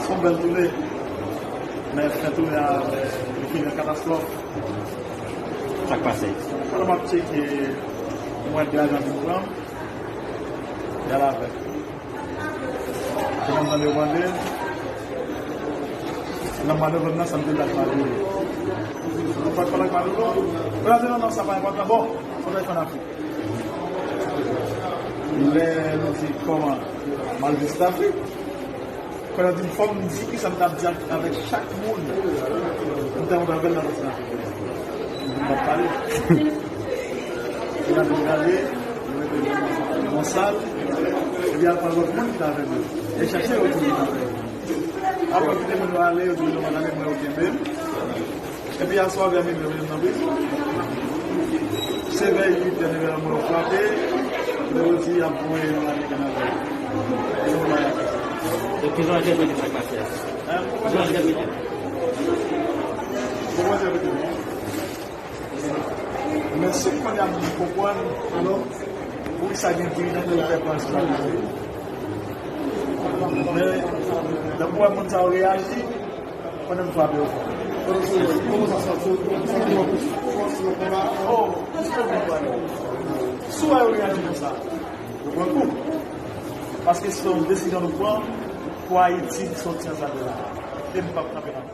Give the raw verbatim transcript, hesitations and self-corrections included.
Son bèl tounen. Men fen tounen a, li fini an katastwòf. Sa k pase? Pandan m ap tcheke, m wè de ajan vin pran m. Y al avè m. Kòman m tande yo mande m? Nan mande m nan, sa m te di ak Madoulo. Sa m pa t pale ak Madoulo. Yo la di non, non, sa pa enpòtan. Bon, fò n al fè an Afrik. Lè nou di kòman, m al vizite Afrik. Kòlè di m fò m di kisa m t ap di ak, avèk chak moun m te rankontre avè l nan kontinan Afrik. M di m p ap pale. Li gade m gade, li mete m nan sal, epi al pran lòt moun ki t avè m yo. E chache yo toujou t avè m. Apre kite moun yo ale, yo di yo pa t ale, mwen yo kenbe m. Epi aswè a vè minui yo nan prizon. Se vè uit è, nèg yo frape, yo di y ap voye yo ale Kanada. E nou pa y ap fè sa. Donk, kijan w entèprete sa k pase a? Hein? Kijan w entèprete? Kòman w entèprete l? Men se kounye a m konprann, alò, poukisa gen dirijan ki fè pran sa. Men, lè m wè moun sa yo reyaji, pandan m frape yo fò. Oh, si w wè yo reyaji konsa, yo pran kou. Paske se yon desizyon nou pran pou Ayiti sòti nan sa l ye la. E m p ap kanpe nan